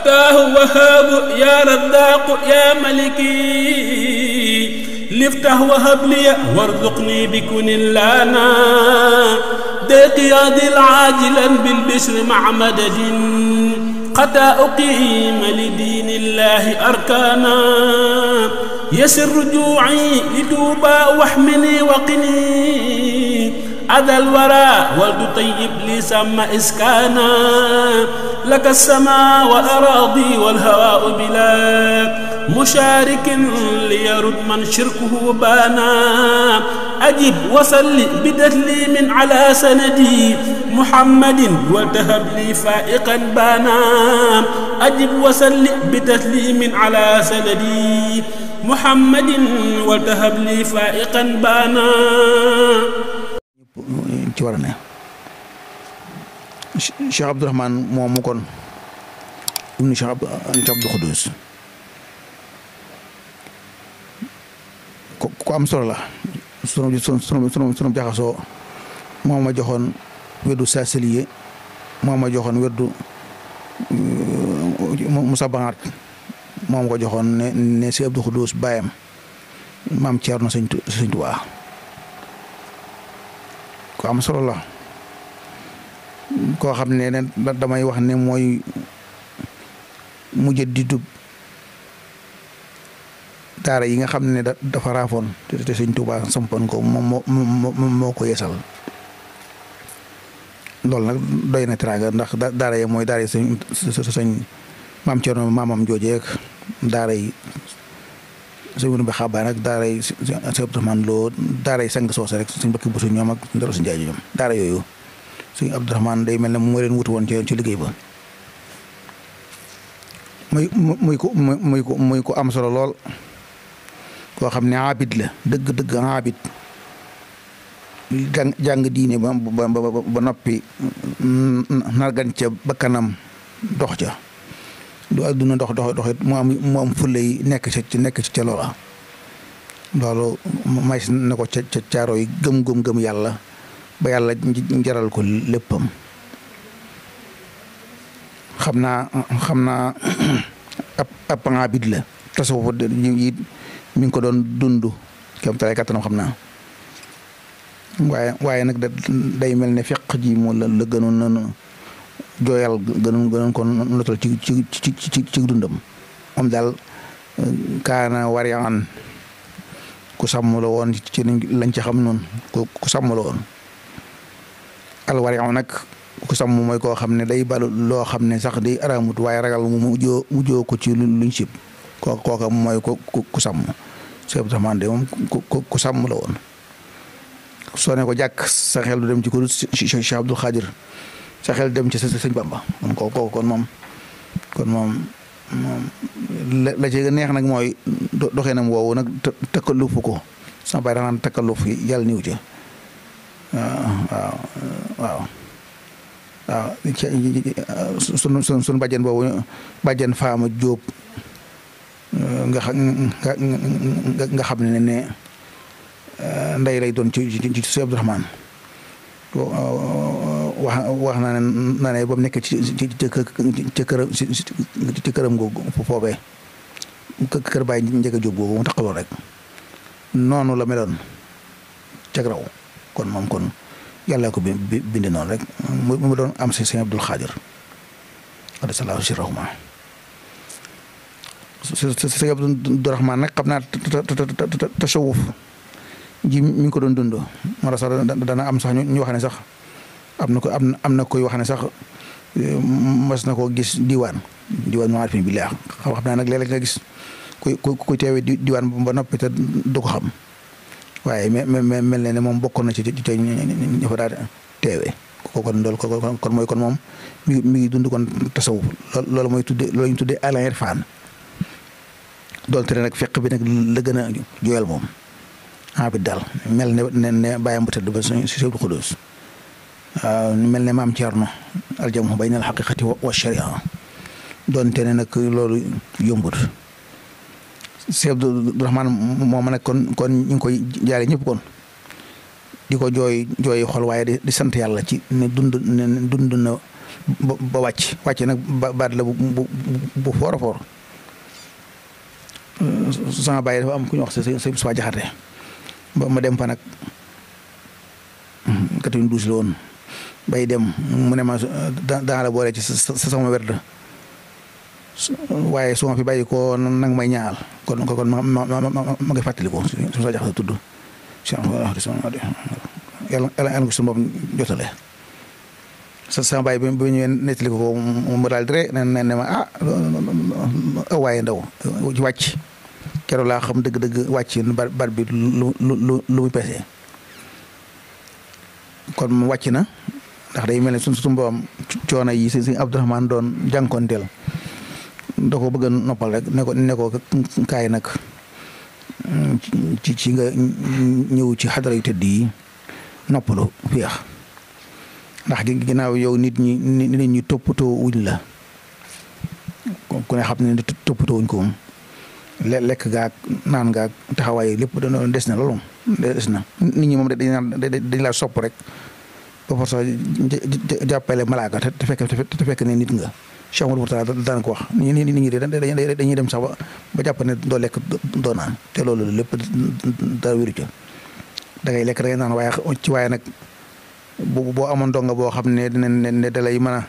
فتاه وهاب يا رزاق يا ملكي لفتح وهب لي وارزقني بكن لنا دقياض العاجلا بالبشر مع مدد حتى أقيم لدين الله أركانا يسر رجوعي لتوبى واحمني وقني أذى الورى ولد طيب لي سما إسكانا لك السماء والأراضي والهواء بلا مشارك ليرد من شركه بانا أجب وصل بتسليم على سندي محمد وتهب لي فائقا بانا أجب وصل بتسليم على سندي محمد وتهب لي فائقا بانا ci war a ne Cheikh Abdourahmane moomu kon ibnu Cheikh Abdou Khoudous ku am solo la sunu jaxasoo moo ma joxoon weddu saasiliye moo ma joxoon weddu Moussa Bangat moo ma ko joxoon ne si Abdou Khoudous baayam maam Thierno Sëñ Tuubaa ko am solo la koo xam ne damay wax ne mooy mujjaddidu daara yi nga xam ne dafa raafoon te Sëñ Tuubaa sampoon ko moo ko yeesal loolu nag doy na teraanga ndax daara yi mooy daara yi sëñ maam Thierno maamam joojeek daara yi sëñ bi xaabaan ak daara yi sëñ Abdourahmane Lo daara yi sang soose rek sëñ Bakki Bousso ñoom ak Ndaro si Njaay ñoom daara yooyu sëñ Abdourahmane day mel ne moo leen wutu woon ci liggéey ba muy ko am solo lool koo xam ne abid la dëgg abid jàng diine ba noppi nargan ca bakkanam dox ca du àdduna dox it mu am fulla yi nekk ca loola loolu may na ko ca caaro yi gëm yàlla ba yàlla jaral ko léppam xam naa ab abid la tasawuf it mi ngi ko doon dund kam talay kattanam xam naa waaye nag day mel ne fiq ji mu la gënoon na jooyal gënoon ko notal ci dundam moom daal kaana wariyaan ku sàmm la woon ci lañ ci xam noonu ku sàmm la woon al wariyaan nag ku sàmm mooy koo xam ne day balu loo xam ne sax day araamut waaye ragal mu joo ko ci luñ sib kooka mooy ku sàmm Cheikh Abdourahmane de moom ku sàmm la woon soo ne ko jàkk sa xel du dem ci ko Cheikh Abdoul Khadir sa xel dem ci sëñ Bamba kooku kon moom la ci neex nag mooy doxinam woowu nag takkalufu ko sama baay danaan takkaluf yàlla niw ca waaw sunu bàjjen boobu bàjjen Faama Jóob nga xam ne ndey lay doon ci Cheikh Abdourahmane wax na ne ba mu nekk ci këram googu foofee kër Baay Njëga Jóob googu mu taxawoo rek noonu la meloon ca raw kon yàlla ko bindi noonu rek mu doon am si sëñ Abdul Xaadir adasallahu sirrahuma sëñ Abdourahmane nag xam naa tasawuf ji mi ngi ko doon dund moo tax sax dana am sax ñu wax ne sax am na koy wax ne sax mas na ko gis diwaan maarifin bi laa xam naa nag léeg-léeg nga gis kuy teewee diwaan ba noppi te du ko xam waaye mel ne moom bokkoon na ci ña fa daal teewee kon moom mi ngi dund kon tasawuf loolu mooy loolu ñu tuddee al-irfaan doonte ne nag fekk bi nag la gën a jooyal moom bi daal mel ne bàyyam bu tëdd ba si Abdou Khoudous mel ne maam Thierno aljamu bayna al-haqiqati wa sharia doonte ne nag loolu yombut Cheikh Abdourahmane moom nag kon ñu ngi koy jaare ñëpp kon di ko jooy xol waaye di sant yàlla ci ne dund na ba wàcc nag baat la bu foor a foor. sama bàyyi dafa am ku ñu wax sëñ Moussa Jaxate ba ma dem fa nag 92 la woon bay dem mu ne ma daa la boole ci sa sama werd waaye su ma fi bàyyi ko nag may ñaal kon ma ngi fàttali ko sëñ Moussa Jaxate tudd yàlla ko suñu bopp jotale sama bàyyi bi ñëwee nettali ko mu daal di rek ne ma waaye ndaw ci wàcc keroog laa xam dëgg-dëgg wàcc bar bi lu muy peese kon mu wàcc na ndax day mel ne suñu borom coono yi si Abdourahmane doon jànkoonteel da ko bëgg a noppal rek ne ko kaay nag ci nga ñëw ci xadara yu tëdd yi noppalu féex ndax ginnaaw yow nit ñi toppatoo wuñ la ku ne xam ne toppatoo wuñ ko moom lekk gaag naan gaag taxawaay lépp dañoo des na loolu des na nit ñi moom dañ laa sopp rek ba force jàppale malaaka te fekk ne nit nga Cheikh Amadou Mourtada daan ko wax nit ñi dañuy dem sax ba jàpp ne doo lekk doo naan te loolu lépp dara wéru ca da ngay lekk da ngay naan waaye nag boo amoon donga boo xam ne da lay mën a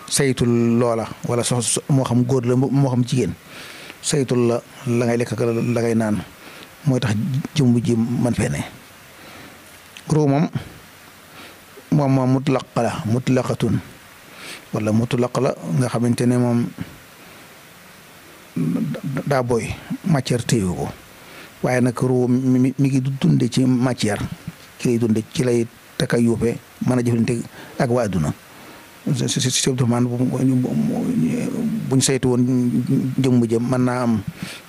saytul loola wala moo xam góor la moo xam jigéen saytul la ngay lekk la ngay naan mooy tax jëmb ji man fee ne ruu moom mutlaqatun wala mutlaq la nga xamante ne moom daa booy matière téye ko waaye nag ruu mi ngi dunde ci matière ci lay dunde ci lay taka yuufe mën a jëflante ak waa adduna si Abdourahmane buñ saytu woon jëmm jëm mën naa am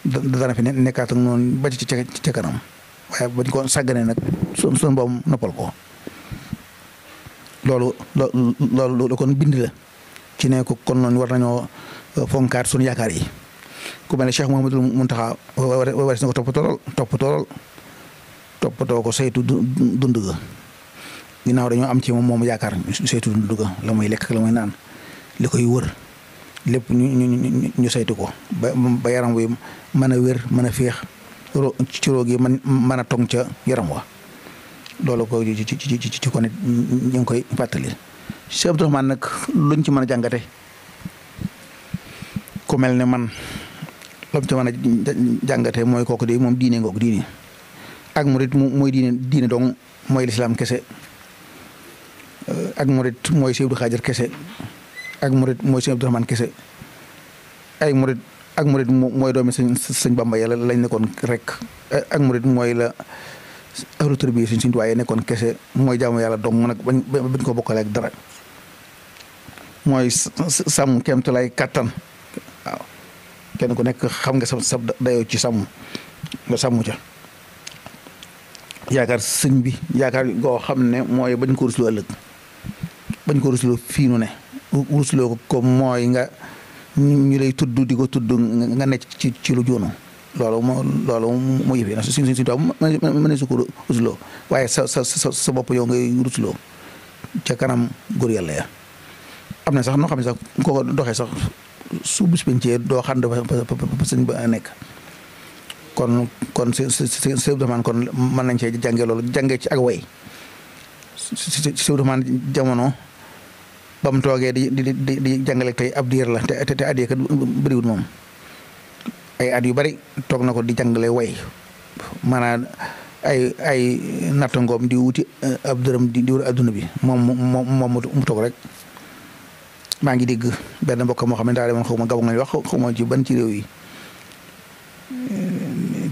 dana fi nekkaat ak noonu ba ci ca kanam waaye bañ ko sàggane nag suñu boom noppal ko loolu kon bind la ci ne ko kon noonu war nañoo fonkaat suñu yaakaar yi ku mel ne Cheikh Mouhamadul Mountakha waris na ko toppatoo ko saytu dund ga ginnaaw dañoo am ci moom yaakaar saytu dund ga la muy lekk la muy naan li koy wër lépp ñu saytu ko ba yaram wi mën a wér mën a féex ci roog yi mën a tong ca yaram wa loolu ko ci ko nit ñu ngi koy fàttali Cheikh Abdourahmane nag luñ ci mën a jàngate ku mel ne man lam ci mën a jàngate mooy kooku de moom diine ngoog diine ak murit mooy diine dong mooy lislaam kese ak murit mooy Sëñ Abdou Xaadir kese ak murit mooy Sëñ Abdourahmane kese ak murit mooy doomi sëñ Bamba yàlla lañ nekkoon rek ak murit mooy la ahlu tarbiya suñ tuwaaye nekkoon kese mooy jaamu yàlla dong nag bañ ko bokkale ak dara mooy sàmm kéemtulaay kàttan waaw kenn ku nekk xam nga sa dayoo ci sàmm nga sàmm ca yaakaar sëñ bi yaakaar goo xam ne mooy bañ ko rusloo ëllëg bañ ko rusloo fii nu ne rusloo ko mooy nga ñu lay tudd di ko tudd nga nekk ci lu joonu loolu moo yëfee nag suñ taw mën ne su ko rusloo waaye sa bopp yow ngay rusloo ca kanam góor yàlla ya am na sax noo xam ne sax koo doxee sax su bis pencee doo xam dafa sëñ ba nekk kon Sëñ Abdourahmane kon mën nañ cee jàngee loolu jàngee ci ak way Sëñ Abdourahmane jamono ba mu toogee di jàngale tey ab diir la te at yii kat bëriwul moom ay at yu bari toog na ko di jàngale way maanaam ay nattangoom di wuti ab dërëm di wër adduna bi moom mu toog rek maa ngi dégg benn mbokk moo xam ne daa demoon xaw ma Gabon nga wax xaw ma ci ban ci réew yi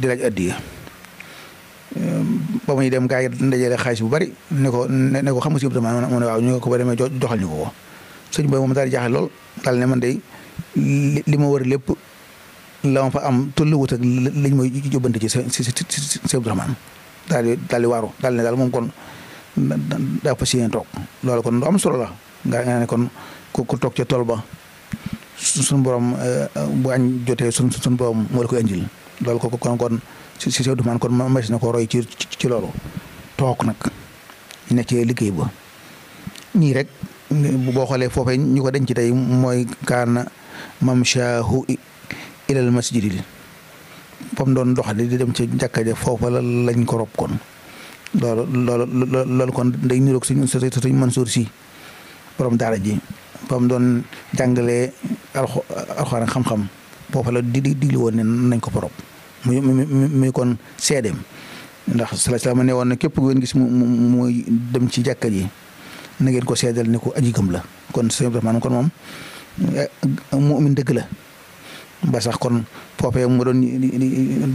di laaj addiya ba muy dem gaa yi ndajale xaalis bu bari ne ko xam nga si Abdourahmane mu ne waaw ñu ko ba demee joxal ñu ko sëñ boobu moom daal di jaaxle lool daal ne man de li ma wër lépp la ma fa am tolluwut ak liñ may jóbbante ci si Abdourahmane daal di waaru daal ne daal moom kon daa fas yéene toog loolu kon lu am solo la nga ne kon ku toog ca tool ba suñu borom bu añ jotee suñu borom moo la koy andil loolu kon si Abdourahmane kon mas na ko roy ci loolu toog nag ne ci liggéey ba nii rek boo xoolee foofee ñu ko denc tey mooy kaana mamshaahu ilal masjidi fa mu doon dox di dem ci jàkka ja foofa lañ ko rob kon loolu kon day niroog suñ Mansour si borom daara ji fa mu doon jàngalee alxuraan xam-xam foofa la digli woon ne nañ ko fa rob muy kon seedeem ndax salaam ne woon na képp ku ngeen gis mu dem ci jàkka ji na ngeen ko seedal ne ko aji gëm la kon sëñ Abdourahmane kon moom mu'min dëgg la ba sax kon foofee mu doon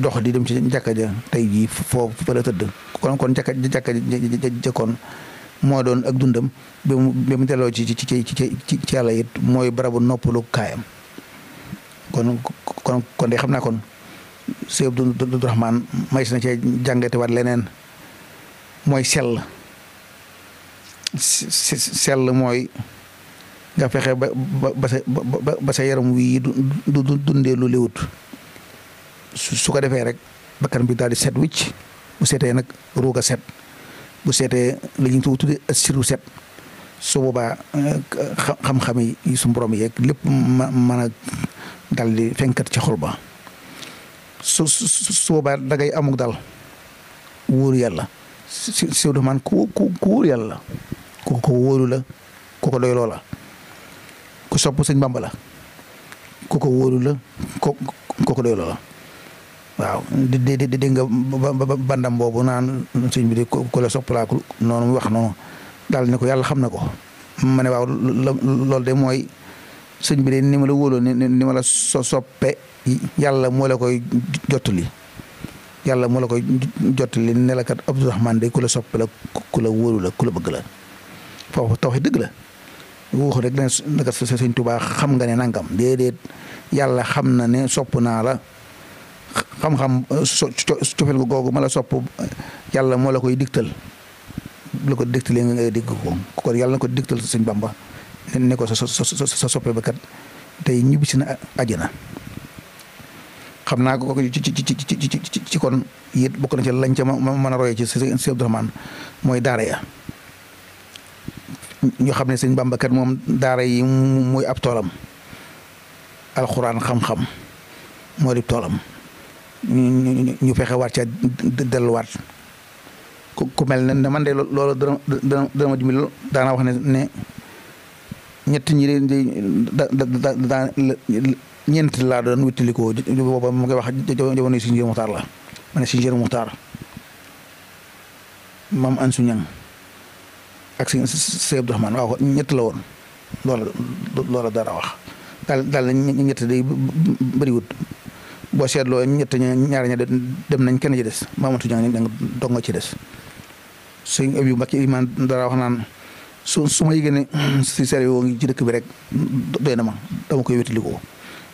dox di dem ci jàkka ja tey jii foofu fa la tëdd kon jàkka ja kon moo doon ak dundam ba mu delloo ci yàlla it mooy barabu noppalu kaayam kon de xam naa kon sëñ Abdourahmane may si na cee jàngate waat leneen mooy sell mooy nga fexe ba sa yaram wii du dundee lu léwut su ko defee rek bakkan bi daal di set wicc bu seetee nag ruuga set bu seetee li ñu tuddee siru set su boobaa xam-xam yi su borom yeeg lépp mën a dal di fenkat ci xol ba su boobaa dangay amuk dal wóoru yàlla si Abdourahmane ku wóoru yàlla ku ko wóoru la ku ko doyloo la ku sopp sëñ Bamba la ku ko wóoru la ku ko doyloo la waaw di nga bandam boobu naan sëñ bi de ku la sopp laa noonu mu wax noonu daal ne ko yàlla xam na ko ma ne waaw loolu de mooy sëñ bi de ni ma la wóoloo ni ma la soppe yàlla moo la koy jottali yàlla moo la koy jottali ne la kat Abdourahmane de ku la soppe la ku la wóolu la ku la bëgg la foofu tawhid dëgg la waxu rek ne naka sëñ Tuubaa xam nga ne nangam déedéet yàlla xam na ne sopp naa la xam-xam cofeel googu ma la sopp yàlla moo la koy digtal bu la ko digtalee nga ngay dégg ko kon yàlla na ko digtal sëñ Bamba ne ko sa soppe ba kat tey ñibbisi na àjjana xam naa ko ci kon it bokk na ci lañ ca mën a royee ci sëñ Abdourahmane mooy daara ya ñu xam ne sëñ Bamba kat moom daara yi muy ab toolam alxuraan xam-xam moo di toolam ñu fexe waat ca delluwaat ku mel ne man de loolu dana ma dimbali daana wax ne ñett ñi da ñeent laa doon wéttalikoo booba mu ngi wax jamono si Sinjéer Muxtaar la ma ne Sinjéer Muxtaar maam Ansu Ñang ak sëñ Abdourahmane waaw ñett la woon loola dara wax daal ñett day bëriwut boo seetloo ñett ñaar ña dem nañ kenn ci des maamatu ñang dong nga ci des sëñ Abibu Mbàkke iman dara wax naan su ma yëgee ne si servi woo ngi ci dëkk bi rek doy na ma dama koy wétalikoo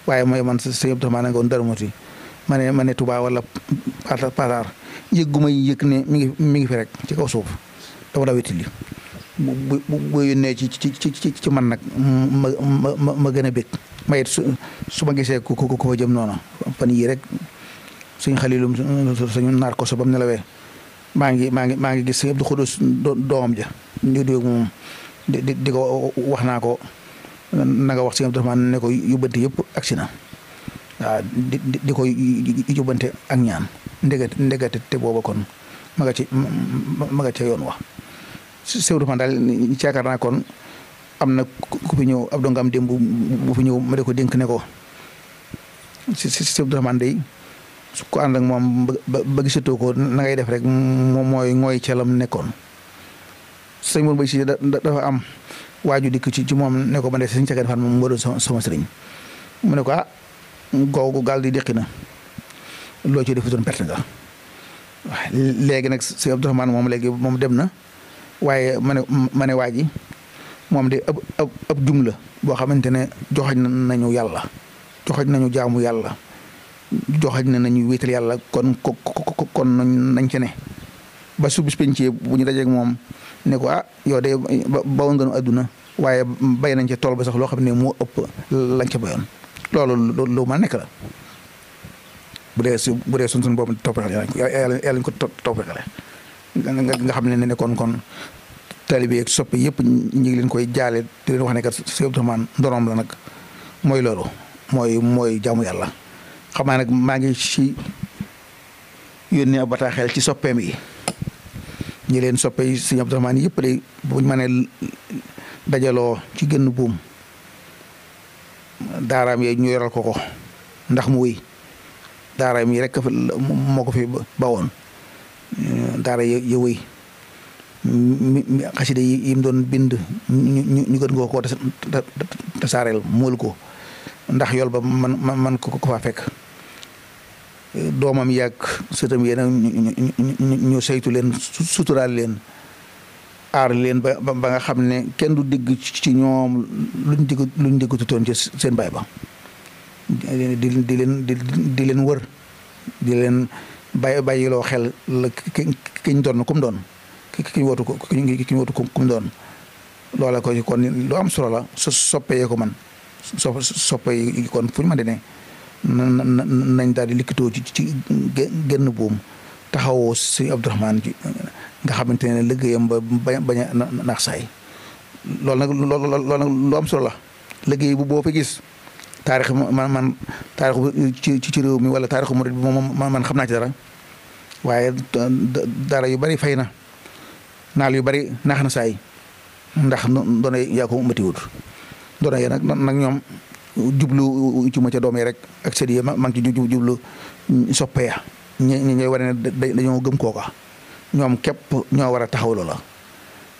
waaye mooy man sëñ Abdourahmane nga woon dara moti ma ne Touba wala Pataar yëgguma yëg ne mi ngi fi rek ci kaw suuf dama daa wétali bu yónnee ci man nag ma gën a bég mayit su ma gisee ku fa jëm noonu fan yii rek suñ xalilum suñu naar ko so ba mu nelawee maa ngi gis Abdou Khoudous doomam ja ñu dégg moom di ko wax naa ko na nga wax si Abdourahmane ne ko yóbbante yëpp agsi na waaw di ko yóbbante ak ñaan ndegate te booba kon ma nga ca yoon wax Sëñ Abdourahmane daal ci yaakaar naa kon am na ku fi ñëw ab dongam démb bu fi ñëw ma de ko dénk ne ko Sëñ Abdourahmane day su ko ànd ak moom ba gisatoo ko na ngay def rek moom mooy ngooy calam nekkoon sëñ Mor Bay si dafa am waaju dikk ci moom ne ko ma de sëñ Cagane Fan moom moo doon sama sëriñ mu ne ko googu gaal di déqi na loo ci defutoon perte nga waaw léegi nag Sëñ Abdourahmane moom léegi moom dem na waaye ma ne waa ji moom de ab jumla boo xamante ne joxañ nañu yàlla joxañ nañu jaamu yàlla joxañ nañu wéetal yàlla kon nañ ci ne ba su bis pencee bu ñu dajeeg moom ne ko yow de bawoon nga nu àdduna waaye bay nañ ca tool ba sax loo xam ne moo ëpp lañ ca bayoon loolu lu ma nekk la bu dee sun boobu toppale yàlla ñu ko toppale nga xam ne kon taalibe ak soppe yëpp ñu ngi leen koy jaale di leen wax ne kat Sëñ Abdourahmane ndonoom la nag mooy loolu mooy jaamu yàlla. xam naa nag maa ngi ci yónnee ab bataaxel ci soppeem yi ñi leen soppe yi Sëñ Abdourahmane yëpp de buñ mënee dajaloo ci gën buum daaraam yee ñu yoral ko ndax mu wéy daaraam yi rek moo ko fi bawoon daara ya wéy xasida yi mu doon bind ñu gën koo tasaareel mool ko ndax yool ba man ko faa fekk doomam yàgg sëtam yéen ñu saytu leen suturaal leen aar leen ba nga xam ne kenn du dégg ci ñoom luñ déggututoon ci seen baay ba di leen wër di leen bàyyiloo xel la kiñ doon kum doon kiñ wootu kum doon loola ko kon lu am solo la soppee ko man soppe yi kon fu ñu mën di ne nañ daal di likkitoo ci genn buum taxawoo si Abdourahmane ji nga xamante ne liggéeyam ba bañ a naax saay loolu nag lu am solo la liggéey bu boo fi gis taarix man taarix ci réew mi wala taarixu murid bi moom man xam naa ci dara waaye dara yu bari fay na naal yu bari naax na saay ndax doona yaa ko matiwut doona yee nag ñoom jublu ci ma ca doom yi rek ak sët yi ma ngi ci jublu soppe ya ñooy wane ne dañoo gëm kooka ñoom képp ñoo war a taxaw loola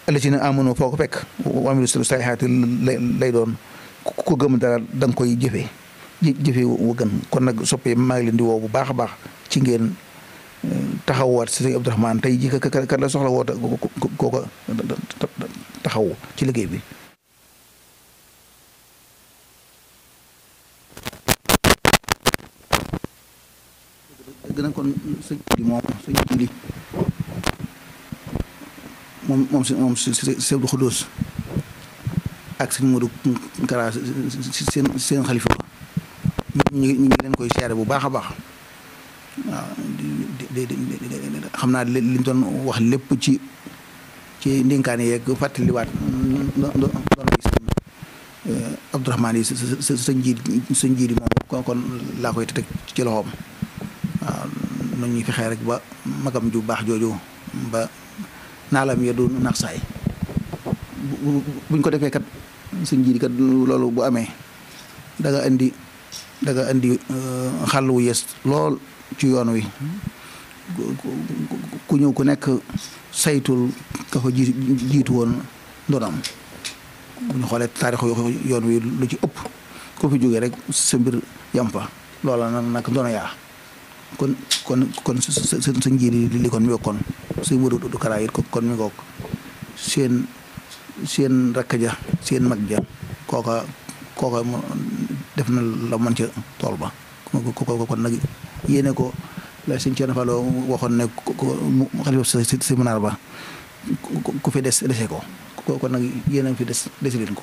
allazina amanu foo ko fekk wa amilu saalihaati lay doon ku gëm dara da nga koy jëfe wu gën kon nag soppe maa ngi leen di woo bu baax a baax ci ngeen taxawaat si Sëñ Abdourahmane tey ji kat la soxla woo kooka taxaw ci liggéey bi. gën a kon sëñ bi sëñ Jili moom si Abdou Khoudous ak sëñ Modou Kara seen xalifa ñu ngi leen koy seere bu baax a baax waaw xam naa liñ doon wax lépp ci ndénkaane yeeg fàttaliwaat doon sëñ Abdourahmane yi sëñ Jili moom kon laa koy teg ci loxoom waaw noonu ñuy fexee rek ba magam ju baax jooju ba naalam ya du nax saay buñ ko defee kat sëñ Jili kat loolu bu amee da nga indi xàll wu yees lool ci yoon wi ku ñëw ku nekk saytul ka fa jiitu woon ndoonam bu ñu xoolee taarixu yoon wi lu ci ëpp ku fi jógee rek sa mbir yampa loola nag ndoona yaa kon sa Jili li kon mi kon suñ Modou Kara it kon mi ngoog seen rakk ja seen mag ja kooka def na la mën ca tool ba kon nag yéene ko la sëñ Thierno Fall waxoon ne xalifa si munaar ba ku fi dese ko kon nag yéene fi dese leen ko